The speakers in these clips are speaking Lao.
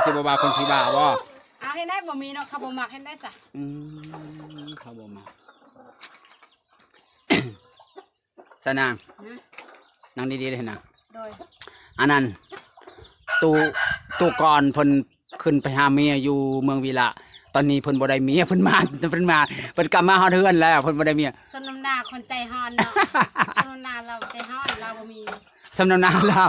ຊິບໍ່ວ່າຄົນຂີ້ບ້າບໍ່? ເອົາເຮັດໄດ້ ບໍ່ມີເນາະ ເຂົາບໍ່ມັກ ເຮັດໄດ້ຊະ? ອືມ ເຂົາບໍ່ມັກ. ສາວນາງ ຫື? ນັ່ງດີໆເດີນາງ. ໂດຍ. ອັນນັ້ນ ຕູ້ ຕູ້ກ່ອນເພິ່ນຂຶ້ນໄປຫາເມຍຢູ່ເມືອງວິລະ ຕອນນີ້ເພິ່ນບໍ່ໄດ້ເມຍ ເພິ່ນມາ ເພິ່ນມາ ເພິ່ນກັບມາຮອດເຮືອນແລ້ວ ເພິ່ນບໍ່ໄດ້ເມຍ. ສົມນ້ຳໜ້າຄົນໃຈຮ້ອນເນາະ ສົມນ້ຳໜ້າລາວໃຈຮ້ອນ ລາວບໍ່ມີ. ສົມນ້ຳໜ້າລາວ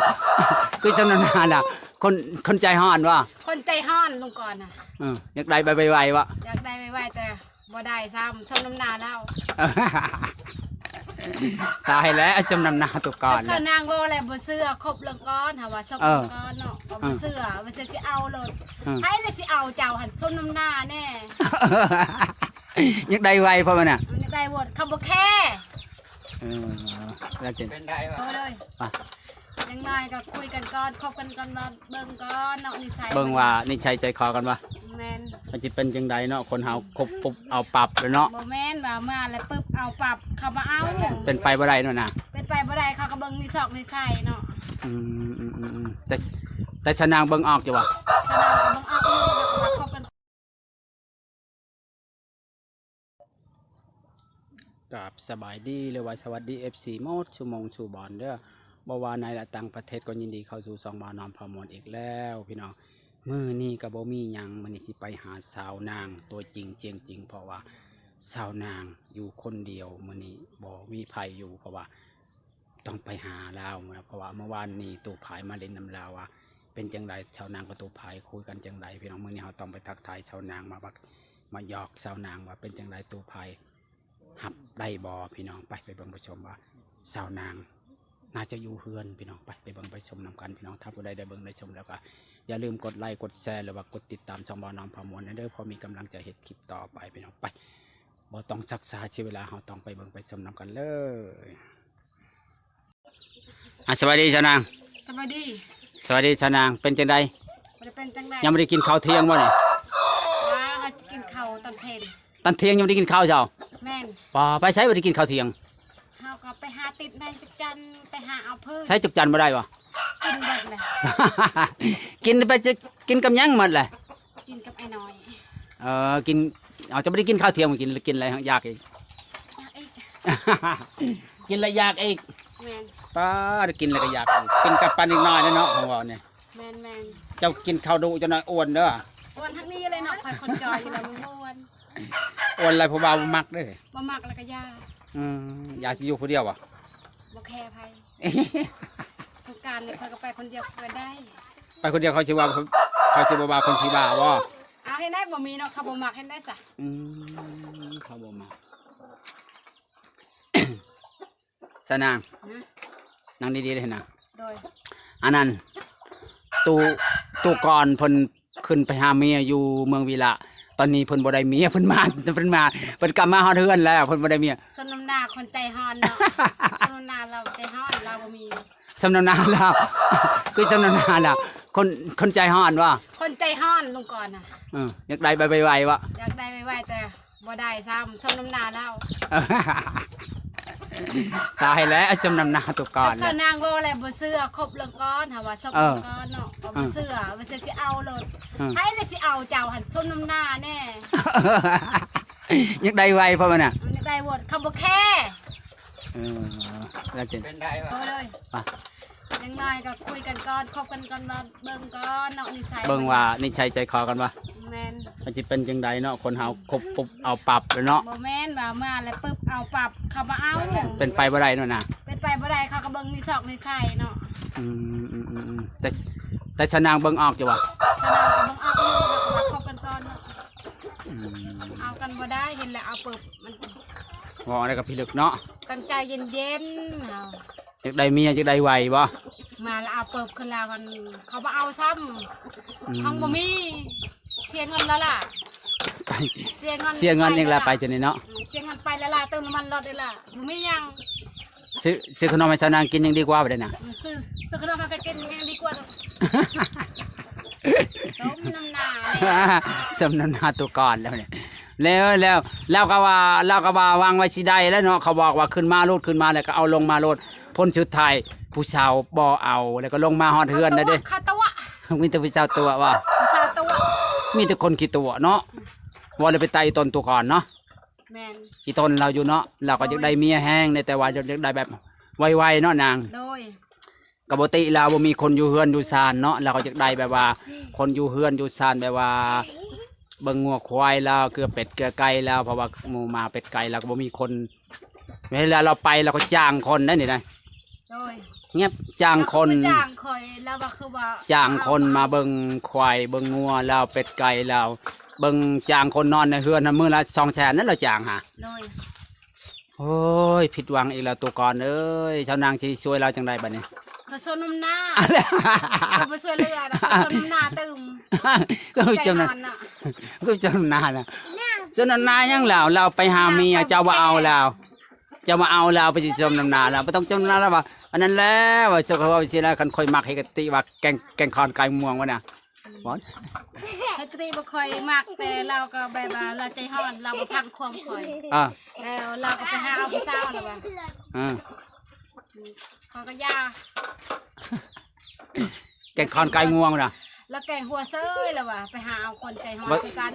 ຄືສົມນ້ຳໜ້າລາວ ຄົນ ຄົນໃຈຮ້ອນບໍ່? ຄົນໃຈຮ້ອນລຸງກອນນະ. ເອີ ຢາກໄດ້ໄວໆບໍ່? ຢາກໄດ້ໄວໆ ແຕ່ບໍ່ໄດ້ຊ້ຳ ສົມນ້ຳໜ້າລາວ. ຕາຍແລ້ວ ສົມນ້ຳໜ້າຕຸກອນ. ສາວນາງເວົ້າແລ້ວບໍ່ເຊື່ອ ຄົບລຸງກອນ ຫາວ່າສົມ ເອີ ລຸງກອນເນາະ ກໍບໍ່ເຊື່ອ ວ່າຊິເອົາໂລດ. ເອີ ໃຜລະຊິເອົາເຈົ້າຫັ້ນ ສົມນ້ຳໜ້າແນ່. ຢາກໄດ້ໄວເພາະວ່ານະ ຢາກໄດ້ໂວດ ເຂົາບໍ່ແຄ. ເອີ ແລ້ວຈະເປັນໄດ້ບໍ່? ໂອ້ຍ ອ່ະ ຢ່າງໜ້ອຍກໍຄຸຍກັນກ່ອນ ຄົບກັນກ່ອນ ວ່າເບິ່ງກ່ອນເນາະ ນິໄສ. ເບິ່ງວ່ານິໄສໃຈຄໍກັນວ່າ ແມ່ນ ມັນຊິເປັນຈັ່ງໃດເນາະ ຄົນເຮົາຄົບປຸບເອົາປັບເລີຍເນາະ. ບໍ່ແມ່ນວ່າມາແລ້ວປຶບເອົາປັບ ເຂົາບໍ່ເອົາ ເປັນໄປບໍ່ໄດ້ເນາະນະ ເປັນໄປບໍ່ໄດ້ ເຂົາກໍເບິ່ງນິສອກນິໄສເນາະ. ອືມ ອືມ ອືມ ອືມ ແຕ່ ແຕ່ສາວນາງເບິ່ງອອກຢູ່ບໍ່? ສາວນາງກໍເບິ່ງອອກຢູ່ ວ່າຄົບກັນ. ກາບສະບາຍດີ ຫຼືວ່າສະຫວັດດີ ເອັຟຊີ ໝົດສູ່ໝ່ອງສູ່ບ່ອນເດີ ບໍ່ວ່າໃນ ແລະ ຕ່າງປະເທດ ກໍຍິນດີເຂົ້າສູ່ຊ່ອງບ່າວນ້ອມພາມ່ວນອີກແລ້ວພີ່ນ້ອງ. ມື້ນີ້ກໍບໍ່ມີຫຍັງ ມື້ນີ້ຊິໄປຫາສາວນາງຕົວຈິງສຽງຈິງ ເພາະວ່າສາວນາງຢູ່ຄົນດຽວ ມື້ນີ້ບໍ່ມີໃຜຢູ່ ເພາະວ່າຕ້ອງໄປຫາລາວ ເພາະວ່າເມື່ອວານນີ້ຕູ້ພາຍມາຫຼິ້ນນຳລາວວ່າ ເປັນຈັ່ງໃດສາວນາງກັບຕູ້ພາຍຄຸຍກັນຈັ່ງໃດພີ່ນ້ອງ. ມື້ນີ້ເຮົາຕ້ອງໄປທັກທາຍສາວນາງ ມາບັກ ມາຫຍອກສາວນາງວ່າເປັນຈັ່ງໃດຕູ້ພາຍຮັບໄດ້ບໍ່ພີ່ນ້ອງ. ໄປ ໄປເບິ່ງໄປຊົມວ່າສາວນາງໜ້າຈະຢູ່ເຮືອນພີ່ນ້ອງ. ໄປ ໄປເບິ່ງໄປຊົມນຳກັນພີ່ນ້ອງ. ຖ້າຜູ້ໃດໄດ້ເບິ່ງໄດ້ຊົມແລ້ວກໍຢ່າລືມກົດໄລກ໌ ກົດແຊ ຫຼືວ່າກົດຕິດຕາມຊ່ອງບ່າວນ້ອມພາມ່ວນແດ່ເດີ ເພື່ອມີກຳລັງໃຈເຮັດຄລິບຕໍ່ໄປພີ່ນ້ອງ. ໄປ ບໍ່ຕ້ອງຊັກຊ້າເສຍເວລາ ເຮົາຕ້ອງໄປເບິ່ງໄປຊົມນຳກັນເລີຍ. ອ່ະ ສະບາຍດີສາວນາງ. ສະບາຍດີ. ສະບາຍດີສາວນາງ ເປັນຈັ່ງໃດ? ບໍ່ໄດ້ເປັນຈັ່ງໃດ. ຍັງບໍ່ໄດ້ກິນເຂົ້າທ່ຽງບໍ່ນີ້? ວ່າເຮົາຈະກິນເຂົ້າຕອນເພນ. ຕອນທ່ຽງຍັງບໍ່ໄດ້ກິນເຂົ້າເຈົ້າ? ແມ່ນ. ປາ ໄປໃສບໍ່ໄດ້ກິນເຂົ້າທ່ຽງ? ເຮົາກໍໄປຫາຕິດໃນຈັກຈັນ ໄປຫາເອົາພື້ນ. ໃຊ້ຈັກຈັນບໍ່ໄດ້ບໍ່? ກິນເບິດແຫຼະ. ກິນໄປຈະ ກິນກັບຫຍັງໝົດແຫຼະ? ກິນກັບອ້າຍນ້ອຍ. ເອີ ກິນ ເອົາ ເຈົ້າບໍ່ໄດ້ກິນເຂົ້າທ່ຽງ ກິນ ກິນແລ້ວຢາກອີກ. ຢາກອີກ. ກິນແລ້ວຢາກອີກ. ແມ່ນ. ປາ ກິນແລ້ວກໍຢາກອີກ. ກິນກັບປານເດັກນ້ອຍເນາະ ຂອງເວົ້ານີ້. ແມ່ນໆ. ເຈົ້າກິນເຂົ້າດຸ ເຈົ້ານ້ອຍອ້ວນເດີ. ອ້ວນທັງນີ້ເລີຍເນາະ ຂ້ອຍຄົນຈ່ອຍຢູ່ແລ້ວ ມັນບໍ່ອ້ວນ. ອ້ວນແລ້ວຜູ້ບ່າວບໍ່ມັກເດ້. ບໍ່ມັກແລ້ວກໍຢ່າ. ອືມ ຢ່າ ຊິຢູ່ຜູ້ດຽວບໍ່? ບໍ່ແຄໃຜ. ສົງການນີ້ຂ້ອຍກໍໄປຄົນດຽວກໍໄດ້. ໄປຄົນດຽວເຂົາຊິວ່າ ເຂົາຊິບໍ່ວ່າຄົນຂີ້ບ້າບໍ່? ເອົາ ເຮັດໄດ້ ບໍ່ມີເນາະ ເຂົາບໍ່ມັກ ເຮັດໄດ້ຊະ? ອືມ ເຂົາບໍ່ມັກ. ສາວນາງ ຫື? ນັ່ງດີໆເດີນາງ. ໂດຍ. ອັນນັ້ນ ຕູ້ ຕູ້ກ່ອນເພິ່ນຂຶ້ນໄປຫາເມຍຢູ່ເມືອງວິລະ ຕອນນີ້ເພິ່ນບໍ່ໄດ້ເມຍ ເພິ່ນມາ ເພິ່ນມາ ເພິ່ນກັບມາຮອດເຮືອນແລ້ວ ເພິ່ນບໍ່ໄດ້ເມຍ. ສົມນ້ຳໜ້າຄົນໃຈຮ້ອນເນາະ ສົມນ້ຳໜ້າລາວໃຈຮ້ອນ ລາວບໍ່ມີ. ສົມນ້ຳໜ້າລາວ ຄືສົມນ້ຳໜ້າລາວ ຄົນ ຄົນໃຈຮ້ອນບໍ່? ຄົນໃຈຮ້ອນລຸງກອນນະ. ເອີ ຢາກໄດ້ໄວໆບໍ່? ຢາກໄດ້ໄວໆ ແຕ່ ບໍ່ໄດ້ຊ້ຳ ສົມນ້ຳໜ້າລາວ. ຕາຍແລ້ວ ສົມນ້ຳໜ້າຕຸກອນ. ສາວນາງເວົ້າແລ້ວບໍ່ເຊື່ອ ຄົບລຸງກອນ ຫາວ່າສົມ ເອີ ລຸງກອນເນາະ ກໍບໍ່ເຊື່ອ ວ່າຊິເອົາໂລດ. ເອີ ໃຜລະຊິເອົາເຈົ້າຫັ້ນ ສົມນ້ຳໜ້າແນ່. ຢາກໄດ້ໄວເພາະວ່ານະ ຢາກໄດ້ໂວດ ເຂົາບໍ່ແຄ. ເອີ ແລ້ວຈະເປັນໄດ້ບໍ່? ໂອ້ຍ ອ່ະ ຢ່າງໜ້ອຍກໍຄຸຍກັນກ່ອນ ຄົບກັນກ່ອນ ວ່າເບິ່ງກ່ອນເນາະ ນິໄສ ເບິ່ງວ່ານິໄສໃຈຄໍກັນວ່າ ແມ່ນ ມັນຊິເປັນຈັ່ງໃດເນາະ ຄົນເຮົາຄົບປຸບເອົາປັບເລີຍເນາະ. ບໍ່ແມ່ນວ່າມາແລ້ວປຶບເອົາປັບ ເຂົາບໍ່ເອົາ ເປັນໄປບໍ່ໄດ້ເນາະນະ ເປັນໄປບໍ່ໄດ້ ເຂົາກໍເບິ່ງນິສອກນິໄສເນາະ. ອືມ ອືມ ອືມ ອືມ ແຕ່ ແຕ່ສາວນາງເບິ່ງອອກຢູ່ບໍ່? ສາວນາງກໍເບິ່ງອອກຢູ່ ເຮົາກໍວ່າຄົບກັນກ່ອນເນາະ. ອືມ ເອົາກັນບໍ່ໄດ້ ເຫັນແລ້ວເອົາປຶບ ມັນ ເວົ້າອະໄລກໍພິລຶກເນາະ ຕ້ອງໃຈເຢັນໆ ເຮົາ ຢາກໄດ້ເມຍ ຢາກໄດ້ໄວບໍ່? ມາແລ້ວເອົາປຶບຄືລາວ ເຂົາບໍ່ເອົາຊ້ຳ. ອືມ ເຮົາບໍ່ມີ ເສຍເງິນແລ້ວລະ ເສຍເງິນ ເສຍເງິນອີກແລ້ວ ໄປຈັ່ງນີ້ເນາະ ເສຍເງິນໄປແລ້ວລະ ເຕີມນ້ຳມັນລົດອີກລະ ບໍ່ມີຫຍັງ. ຊື້ ຊື້ຂະໜົມໃຫ້ສາວນາງກິນຍັງດີກວ່າບາດນີ້ນະ. ອືມ ຊື້ ຊື້ຂະໜົມໃຫ້ກັນກິນຍັງດີກວ່າ. ສົມນ້ຳໜ້າ ສົມນ້ຳໜ້າຕຸກອນແລ້ວນີ້. ແລ້ວ ແລ້ວ ແລ້ວກໍວ່າ ແລ້ວກໍວ່າຫວັງວ່າຊິໄດ້ແລ້ວເນາະ ເຂົາບອກວ່າຂຶ້ນມາໂລດ ຂຶ້ນມາແລ້ວກໍເອົາລົງມາໂລດ ຜົນສຸດທ້າຍຜູ້ສາວບໍ່ເອົາ ແລ້ວກໍລົງມາຮອດເຮືອນແລ້ວເດ້. ເຂົາຕົວະ ເຂົາຕົວະ ມີແຕ່ຜູ້ສາວຕົວະວ່າ ຜູ້ສາວ ມີແຕ່ຄົນຂີ້ຕົວະເນາະ. ວ່າແລ້ວໄປຕາຍອີ່ຕົນຕົວກ່ອນເນາະ. ແມ່ນ. ອີ່ຕົນລາວຢູ່ເນາະ ລາວກໍຢາກໄດ້ເມຍແຮງເດ້ ແຕ່ວ່າຢາກ ຢາກໄດ້ແບບໄວໆເນາະນາງ. ໂດຍ. ກໍບໍ່ຕິລາວ ບໍ່ມີຄົນຢູ່ເຮືອນຢູ່ຊານເນາະ ລາວກໍຢາກໄດ້ແບບວ່າ ຄົນຢູ່ເຮືອນຢູ່ຊານ ແບບວ່າເບິ່ງງົວຄວາຍລາວ ເກືອເປັດເກືອໄກ່ລາວ ເພາະວ່າໝູໝາເປັດໄກ່ລາວກໍບໍ່ມີຄົນ ເວລາລາວໄປລາວກໍຈ້າງຄົນໄດ້ນີ້ນະ. ໂດຍ. ງຽບ ຈ້າງຄົນ ລາວກໍບໍ່ຈ້າງຂ້ອຍ ລາວວ່າຄືວ່າ ຈ້າງຄົນມາເບິ່ງຄວາຍເບິ່ງງົວລາວ ເປັດໄກ່ລາວ ເບິ່ງ ຈ້າງຄົນນອນໃນເຮືອນຫັ້ນ ມື້ລະສອງແສນນັ້ນລາວຈ້າງຫາ. ໂດຍ. ໂອ້ຍ ຜິດຫວັງອີກແລ້ວ ໂຕກອນເອີຍ ຊາວນາງຊິຊ່ວຍລາວຈັ່ງໃດບັດນີ້? ເຂົາຊົນນຳໜ້າ ເຂົາບໍ່ຊ່ວຍເຫຼືອ ເຂົາຊົນນຳໜ້າຕື່ມ. ກໍຄືຈົນນະ ຄືຈົນນຳໜ້ານະ ຊົນນຳໜ້າຫຍັງລາວ ລາວໄປຫາເມຍ ເຈົ້າບໍ່ເອົາລາວ ເຈົ້າບໍ່ເອົາລາວ ໄປຊິຊົນນຳໜ້າລາວ ບໍ່ຕ້ອງຊົນນຳໜ້າລາວວ່າ ອັນນັ້ນແຫຼະ ວ່າເຈົ້າກໍເວົ້າຊິລະ ຄັນຂ້ອຍມັກເຮັດກະຕິວ່າແກງ ແກງຄອນໄກ່ງວງວ່ານະ. ບໍ່ ເຮັດກະຕິບໍ່ຄ່ອຍມັກ ແຕ່ລາວກໍແບບວ່າລາວໃຈຮ້ອນ ລາວບໍ່ຟັງຄວາມຂ້ອຍ. ເອີ ແລ້ວລາວກໍໄປຫາເອົາຜູ້ສາວລະວ່າ. ເອີ ຂ້ອຍກໍຢ່າ ແກງຄອນໄກ່ງວງນະ ລາວແກງຫົວເຊີຍລະວ່າ ໄປຫາເອົາຄົນໃຈຮ້ອນຄືກັນ.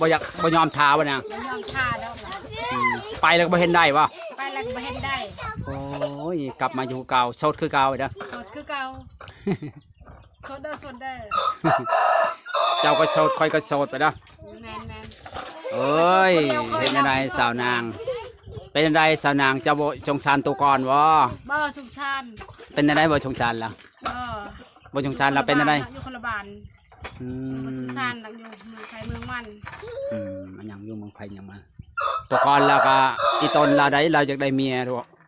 ບໍ່ຢາກ ບໍ່ຍອມຖ້າວ່ານະ ບໍ່ຍອມຖ້າດອກ. ອືມ ໄປແລ້ວກໍບໍ່ເຫັນໄດ້ບໍ່? ໄປແລ້ວກໍບໍ່ເຫັນໄດ້. ໂອ້ຍ ກັບມາຢູ່ຄືເກົ່າ ໂສດຄືເກົ່າເດີ ໂສດຄືເກົ່າ. ໂສດເດີ ໂສດເດີ ເຈົ້າກໍໂສດ ຂ້ອຍກໍໂສດໄປເດີ. ແມ່ນໆ. ໂອ້ຍ ເຮັດແນວໃດສາວນາງ ເປັນຈັ່ງໃດສາວນາງ ເຈົ້າບໍ່ສົງສານໂຕກອນບໍ່? ບໍ່ສົງສານ. ເປັນຈັ່ງໃດບໍ່ສົງສານລະ? ບໍ່ ບໍ່ສົງສານລະ ເປັນຈັ່ງໃດ? ຢູ່ຄົນລະບ້ານ. ອືມ ບໍ່ສົງສານດອກ ຢູ່ເມືອງໃຜເມືອງມັນ. ອືມ ອັນຫຍັງຢູ່ເມືອງໃຜເມືອງມັນ ໂຕກອນລະກະ ອີ່ຕົນລະໃດ ລາວຢາກໄດ້ເມຍ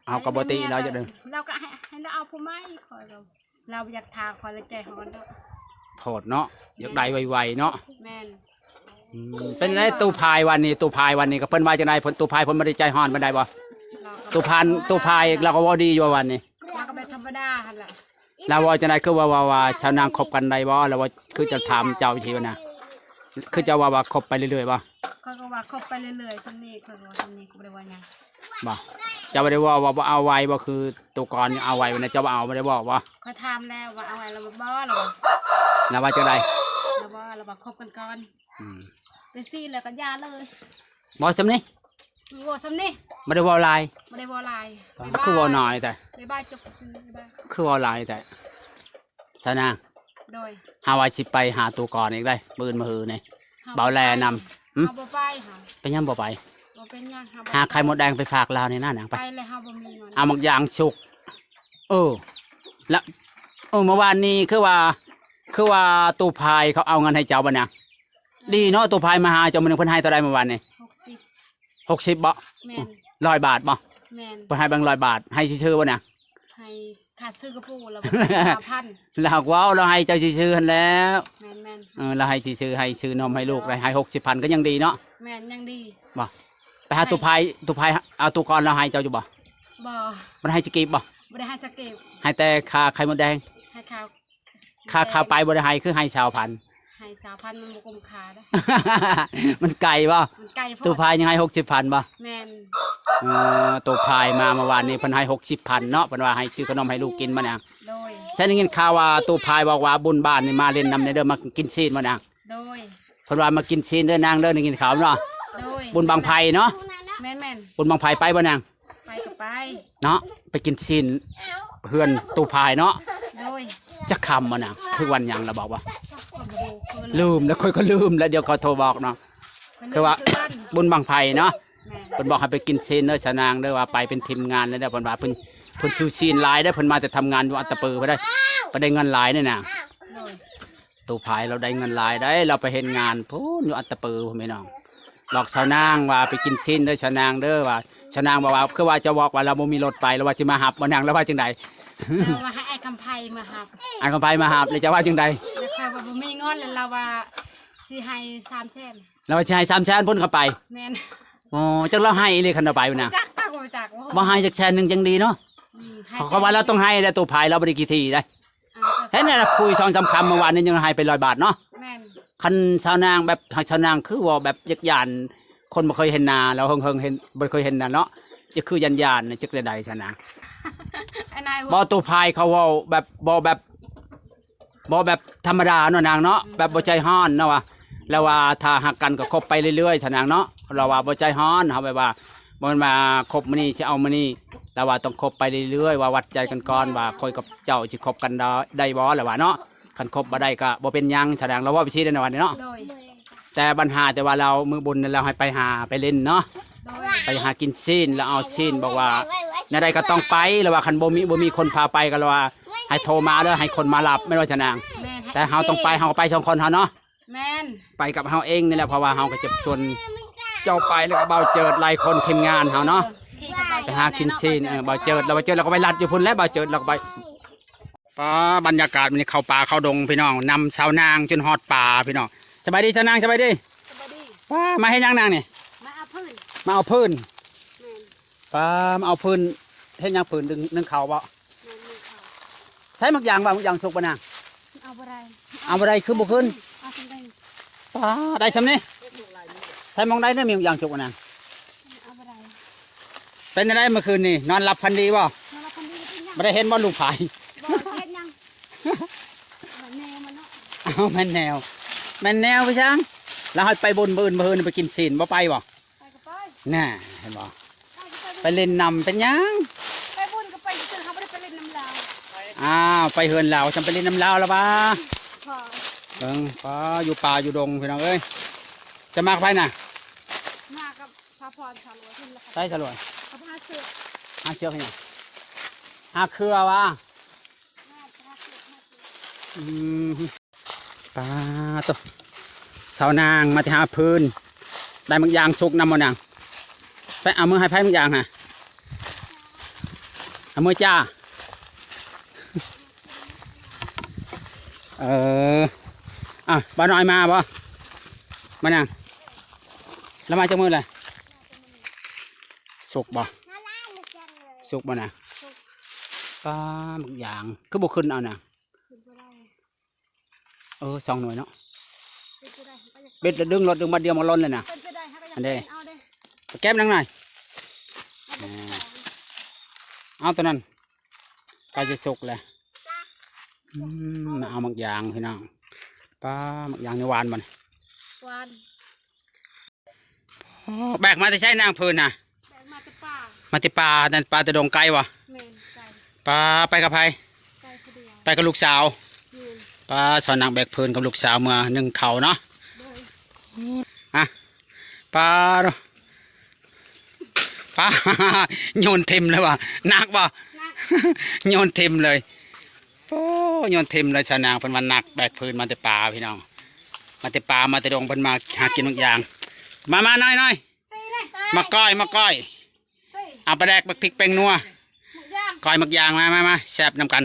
ເຮົາກໍບໍ່ຕິລາວຢາກໄດ້ ລາວກໍໃຫ້ ໃຫ້ລາວເອົາຜູ້ໃໝ່ ຂ້ອຍກໍ ລາວບໍ່ຢາກຖ້າ ຂ້ອຍລະໃຈຮ້ອນດອກ. ໂພດເນາະ ຢາກໄດ້ໄວໆເນາະ. ແມ່ນ. ອືມ ເປັນໃດຕູ້ພາຍວັນນີ້ ຕູ້ພາຍວັນນີ້ກໍເພິ່ນວ່າຈັ່ງໃດ? ເພິ່ນ ຕູ້ພາຍເພິ່ນບໍ່ໄດ້ໃຈຮ້ອນປານໃດບໍ່? ຕູ້ພານ ຕູ້ພາຍລາວກໍເວົ້າດີຢູ່ວັນນີ້ ລາວກໍແບບທຳມະດາຫັ້ນລະ. ລາວເວົ້າຈັ່ງໃດ? ຄືວ່າ ວ່າ ວ່າຊາວນາງຄົບກັນໄດ້ບໍ່? ລາວວ່າຄືຈະຖາມເຈົ້າຊີ້ນະ ຄືເຈົ້າວ່າ ວ່າຄົບໄປເລື້ອຍໆບໍ່? ຂ້ອຍກໍວ່າຄົບໄປເລື້ອຍໆ ສ່ຳນີ້ ຂ້ອຍກໍວ່າສ່ຳນີ້ ກໍບໍ່ໄດ້ວ່າຫຍັງ. ບໍ່ ເຈົ້າບໍ່ໄດ້ເວົ້າວ່າບໍ່ເອົາໄວບໍ່? ຄືໂຕກ່ອນນີ້ເອົາໄວປານໃດ ເຈົ້າບໍ່ເອົາ ບໍ່ໄດ້ບອກບໍ່? ຂ້ອຍຖາມແລ້ວວ່າເອົາໄວ ລາວບໍ່ ລາວວ່າ ລາວວ່າຈັ່ງໃດ? ລາວບໍ່ ລາວວ່າຄົບກັນກ່ອນ. ອືມ ໄປຊີ້ແລ້ວກໍຢ່າເລີຍ. ບໍ່ສ່ຳນີ້ ເວົ້າສ່ຳນີ້ ບໍ່ໄດ້ເວົ້າຫຼາຍ ບໍ່ໄດ້ເວົ້າຫຼາຍ. ຄືເວົ້າໜ້ອຍແທ້ ບາຍບາຍ ຈົບ ບາຍບາຍ ຄືເວົ້າຫຼາຍແທ້. ສາວນາງ ໂດຍ ຫາວ່າຊິໄປຫາໂຕກ່ອນອີກໄດ໋ ມື້ອື່ນມື້ຮືນີ້ ເບົາແລນຳ. ຫຶ ເຮົາບໍ່ໄປ ເຮົາ ເປັນຫຍັງບໍ່ໄປ? ບໍ່ເປັນຫຍັງ ເຮົາບໍ່ໄປ ຫາໄຂ່ມົດແດງໄປຝາກລາວແດ່ນະນາງ ໄປ ໄປແລ້ວເຮົາບໍ່ມີເງິນ ເອົາໝາກຢາງສຸກ. ເອີ ລະ ເອີ ເມື່ອວານນີ້ຄືວ່າ ຄືວ່າຕູ້ພາຍເຂົາເອົາເງິນໃຫ້ເຈົ້າບໍ່ນາງ? ດີເນາະ ຕູ້ພາຍມາຫາເຈົ້າມື້ໜຶ່ງ ເພິ່ນໃຫ້ເທົ່າໃດເມື່ອວານນີ້? ຫົກສິບ ຫົກສິບບໍ່? ແມ່ນ. ຮ້ອຍບາດບໍ່? ແມ່ນ. ເພິ່ນໃຫ້ແບງຮ້ອຍບາດ ໃຫ້ຊື່ໆບໍ່ນາງ? ໃຫ້ຄ່າຊື້ກະປູລະ ຫ້າພັນ. ລາວເວົ້າ ລາວໃຫ້ເຈົ້າຊື່ໆຫັ້ນແຫຼ້ວ. ແມ່ນໆ. ເອີ ລາວໃຫ້ຊື່ໆ ໃຫ້ຊື້ນົມໃຫ້ລູກ ໃຫ້ຫົກສິບພັນ ກໍຍັງດີເນາະ. ແມ່ນ ຍັງດີ. ບໍ່ ໄປຫາຕູ້ພາຍ ຕູ້ພາຍ ເອົາຕູ້ກ່ອນລາວໃຫ້ເຈົ້າຢູ່ບໍ່? ບໍ່. ບໍ່ໄດ້ໃຫ້ຈັກກີບບໍ່? ບໍ່ໄດ້ໃຫ້ຈັກກີບ. ໃຫ້ແຕ່ຄ່າໄຂ່ມົດແດງ ໃຫ້ຄ່າ ຄ່າ ຄ່າໄປບໍ່ໄດ້ໃຫ້ ຄືໃຫ້ຊາວພັນ? ໃຫ້ຊາວພັນ ມັນບໍ່ກຸ້ມຄ່າເດ້. ມັນໄກບໍ່? ມັນໄກໂພດ. ຕູ້ພາຍຍັງໃຫ້ຫົກສິບພັນບໍ່? ແມ່ນ. ເອີ ຕູ້ພາຍມາເມື່ອວານນີ້ ເພິ່ນໃຫ້ຫົກສິບພັນເນາະ ເພິ່ນວ່າໃຫ້ຊື້ຂະໜົມໃຫ້ລູກກິນມານະ. ໂດຍ. ໃຊ່ໄດ້ຍິນຂ່າວວ່າຕູ້ພາຍບອກວ່າບຸນບ້ານນີ້ມາຫຼິ້ນນຳແດ່ເດີ ມາກິນຊີ້ນມານະ. ໂດຍ. ເພິ່ນວ່າມາກິນຊີ້ນເດີນາງເດີ ໄດ້ຍິນຂ່າວເນາະ. ໂດຍ. ບຸນບັ້ງໄຟເນາະ. ແມ່ນໆ. ບຸນບັ້ງໄຟໄປບໍ່ນາງ? ໄປກໍໄປເນາະ ໄປກິນຊີ້ນເຮືອນຕູ້ພາຍເນາະ. ໂດຍ. ຈັກຄ່ຳບໍ່ນາງ? ຖືກວັນຫຍັງລະບອກວ່າ ຂ້ອຍບໍ່ຮູ້ຄື ລືມແລ້ວ ຂ້ອຍກໍລືມແລ້ວ ດຽວຂ້ອຍໂທບອກເນາະ. ຄືວ່າບຸນບັ້ງໄຟເນາະ. ແມ່ນ. ເພິ່ນບອກໃຫ້ໄປກິນຊີ້ນເດີສາວນາງເດີ ວ່າໄປເປັນທີມງານເດີ ເພິ່ນວ່າເພິ່ນ ເພິ່ນຊື້ຊີ້ນຫຼາຍເດີ ເພິ່ນມາແຕ່ທຳງານຢູ່ອັດຕະປືພຸ້ນເດ້ ໄປໄດ້ເງິນຫຼາຍເດ້ນາງ. ໂດຍ. ຕູ້ພາຍລາວໄດ້ເງິນຫຼາຍໄດ໋ ລາວໄປເຮັດງານພຸ້ນຢູ່ອັດຕະປືພຸ້ນພີ່ນ້ອງ. ບອກຊາວນາງວ່າໄປກິນຊີ້ນເດີຊາວນາງເດີ ວ່າຊາວນາງບອກວ່າ ຄືວ່າເຈົ້າບອກວ່າລາວບໍ່ມີລົດໄປ ລາວວ່າຊິມາຮັບບໍ່ນາງ ລາວວ່າຈັ່ງໃດ? ລາວວ່າໃຫ້ອ້າຍຄຳໄພມາຮັບ. ອ້າຍຄຳໄພມາຮັບ ແລ້ວເຈົ້າວ່າຈັ່ງໃດ? ແລ້ວຂ້ອຍວ່າບໍ່ມີເງິນ ແລ້ວລາວວ່າຊິໃຫ້ສາມແສນ. ລາວວ່າຊິໃຫ້ສາມແສນພຸ້ນກໍໄປ. ແມ່ນ. ໂອ້ ຈັກລາວໃຫ້ອີ່ຫຼີຄັນລາວໄປນະ. ຈັກ ຈັກ ບໍ່ຈັກ ບໍ່ໃຫ້ຈັກແສນໜຶ່ງຈັ່ງດີເນາະ. ອືມ ເຂົາວ່າລາວຕ້ອງໃຫ້ແລ້ວ ຕູ້ພາຍລາວບໍ່ໄດ້ຂີ້ຖີ່ໄດ໋. ອ່າ ເຫັນແລ້ວຄຸຍສອງສາມຄຳ ເມື່ອວານນີ້ຍັງໃຫ້ໄປຮ້ອຍບາດເນາະ. ແມ່ນ. ຄັນຊາວນາງແບບ ໃຫ້ຊາວນາງຄືເວົ້າແບບຢາກຢ້ານ ຄົນບໍ່ເຄີຍເຫັນໜ້າລາວ ເຫິງໆ ເຫັນ ບໍ່ເຄີຍເຫັນໜ້າເນາະ ຈະຄືຢ້ານໆ ຈັກແນວໃດຊາວນາງ. ບໍ່ ຕູ້ພາຍເຂົາເວົ້າແບບ ບໍ່ແບບ ບໍ່ແບບທຳມະດາເນາະນາງເນາະ. ອືມ. ແບບບໍ່ໃຈຮ້ອນເນາະວ່າ ລາວວ່າຖ້າຮັກກັນກໍຄົບໄປເລື້ອຍໆ ຊະນາງເນາະ. ລາວວ່າບໍ່ໃຈຮ້ອນ ເຮົາແບບວ່າ ບໍ່ແມ່ນວ່າຄົບມື້ນີ້ຊິເອົາມື້ນີ້ ລາວວ່າຕ້ອງຄົບໄປເລື້ອຍໆ ວ່າວັດໃຈກັນກ່ອນວ່າຂ້ອຍກັບເຈົ້າຊິຄົບກັນໄດ້ບໍ່ ລາວວ່າເນາະ. ຄັນຄົບບໍ່ໄດ້ກໍບໍ່ເປັນຫຍັງ ຊະນາງ ລາວເວົ້າໄປຊີ້ເດ້ ໃນວັນນີ້ເນາະ. ໂດຍ ແຕ່ບັນຫາແຕ່ວ່າລາວມື້ບຸນນັ້ນລາວໃຫ້ໄປຫາໄປຫຼິ້ນເນາະ ໂດຍ ໄປຫາກິນຊີ້ນ ລາວເອົາຊີ້ນ ບອກວ່າແນວໃດກໍຕ້ອງໄປ ລາວວ່າຄັນບໍ່ມີ ບໍ່ມີຄົນພາໄປກໍລາວວ່າໃຫ້ໂທມາເດີ ໃຫ້ຄົນມາຮັບ ແມ່ນບໍ່ ຊະນາງ? ແມ່ນ ແຕ່ເຮົາຕ້ອງໄປ ເຮົາກໍໄປສອງຄົນເຮົາເນາະ. ແມ່ນ ໄປກັບເຮົາເອງນີ້ແຫຼະ ເພາະວ່າເຮົາກໍຈະຊວນເຈົ້າໄປ ແລ້ວກໍບ່າວເຈີດ ຫຼາຍຄົນ ທີມງານເຮົາເນາະ ເອີ ໄປຫາກິນຊີ້ນ ເອີ ບ່າວເຈີດ ແລ້ວບ່າວເຈີດລາວກໍໄປລັດຢູ່ພຸ້ນແຫຼະ ບ່າວເຈີດລາວກໍໄປ. ປ້າ ບັນຍາກາດມື້ນີ້ເຂົ້າປ່າເຂົ້າດົງພີ່ນ້ອງ ນຳຊາວນາງຈົນຮອດປ່າພີ່ນ້ອງ. ສະບາຍດີຊາວນາງ ສະບາຍດີ. ສະບາຍດີ. ປ້າ ມາເຮັດຫຍັງນາງນີ້? ມາເອົາຟືນ. ມາເອົາຟືນ. ແມ່ນ. ປ້າ ມາເອົາຟືນ ເຮັດຫຍັງຟືນ ໜຶ້ງ ໜຶ້ງເຂົ້າບໍ? ແມ່ນ ໜຶ້ງເຂົ້າ. ໃຊ້ໝາກຢາງບໍ່? ໝາກຢາງສຸກບໍ່ນາງ? ເອົາບໍ່ໄດ້. ເອົາບໍ່ໄດ້ ຄືບໍ່ຂຶ້ນ? ເອົາຈັ່ງໃດ? ປ້າ ໄດ້ຊ່ຳນີ້ ໃຊ້ໝ່ອງໃດເນາະ ມີໝາກຢາງສຸກບໍ່ນາງ? ເອົາບໍ່ໄດ້. ເປັນຈັ່ງໃດມື້ຄືນນີ້ ນອນຫຼັບຝັນດີບໍ່? ນອນຫຼັບຝັນດີ. ເປັນຫຍັງ? ບໍ່ໄດ້ເຫັນບໍ່ລູກພາຍ? ບໍ່ເຫັນຫຍັງ. ແມ່ນແນວມັນເນາະ. ອ້າວ ແມ່ນແນວ ແມ່ນແນວໄປຊ່າງ. ແລ້ວໃຫ້ໄປບຸນມື້ອື່ນ ມື້ອື່ນໄປກິນຊີ້ນ ບໍ່ໄປບໍ່? ໄປກໍໄປ. ແນ່ ເຫັນບໍ່? ໄປກໍໄປ. ໄປຫຼິ້ນນຳເປັນຫຍັງ? ໄປບຸນກໍໄປຊື່ໆ ເຮົາບໍ່ໄດ້ໄປຫຼິ້ນນຳລາວ. ອ້າວ ໄປເຮືອນລາວ ຈຳໄປຫຼິ້ນນຳລາວລະຫວາ? ພໍ ເບິ່ງ ປ້າ ຢູ່ປ່າຢູ່ດົງພີ່ນ້ອງເອີຍ. ຈະມາກັບໃຜນະ? ມາກັບພາພອນ ສາຫຼວຍ ໃສສາຫຼວຍ? ເຂົາຫາເຊືອກ. ຫາເຊືອກເຮັດຫຍັງ? ຫາເຄືອຫວາ? ອືມ ປາໂຕ ສາວນາງມາແຕ່ຫາຟືນ ໄດ້ໝາກຢາງສຸກນຳບໍ່ນາງ? ໄປເອົາມືໃຫ້ໃຜໝາກຢາງນະ? ເອົາມືຈ້າ. ເອີ ອ່ະ ບ່າວນ້ອຍມາບໍ່? ມານາງ ລາວມາຈັກມື້ແລ້ວ? ສຸກບໍ່? ສຸກບໍ່ນາງ? ປາ ໝາກຢາງຄືບໍ່ຂຶ້ນເອົານາງ? ເອີ ສອງໜ່ວຍເນາະ. ເບັດລະດຶງ ລົດດຶງບາດດຽວມາຫຼົ່ນເລີຍນະ. ອັນເດ ເອົາເດ້ ໄປແກ້ມນາງໜ້ອຍ. ເອົາຕົວນັ້ນ ໃກ້ຈະສຸກແລ້ວ. ອືມ ມາເອົາໝາກຢາງພີ່ນ້ອງ. ປາ ໝາກຢາງນີ້ຫວານບໍ່? ຫວານ. ໂອ້ ແບກມາແຕ່ໃສນາງຟືນນະ? ແບກມາແຕ່ປ່າ. ມາແຕ່ປ່າ ນັ້ນປ່າແຕ່ດົງໄກບໍ່? ແມ່ນ ໄກ. ປາ ໄປກັບໃຜ? ໄປຜູ້ດຽວ. ໄປກັບລູກສາວ? ແມ່ນ. ປາ ສາວນາງແບກຟືນກັບລູກສາວເມືອໜຶ້ງເຂົ້າເນາະ. ໂດຍ. ອ່ະ ປາໂຕ ປາ ໂຍນເຕັມເລີຍວ່າ ໜັກບໍ່? ໜັກ. ໂຍນເຕັມເລີຍ. ໂອ້ ໂຍນເຕັມເລີຍ ສາວນາງເພິ່ນວ່າໜັກ ແບກຟືນມາແຕ່ປ່າພີ່ນ້ອງ ມາແຕ່ປ່າ ມາແຕ່ດົງ ເພິ່ນມາຫາກິນໝາກຢາງ. ມາ ມາ ນ້ອຍໆ ມາກ້ອຍ ມາກ້ອຍ ເອົາປາແດກ ບັກພິກ ແປ້ງນົວ ໝາກຢາງ ກ້ອຍໝາກຢາງ ມາ ມາ ມາ ແຊບນຳກັນ.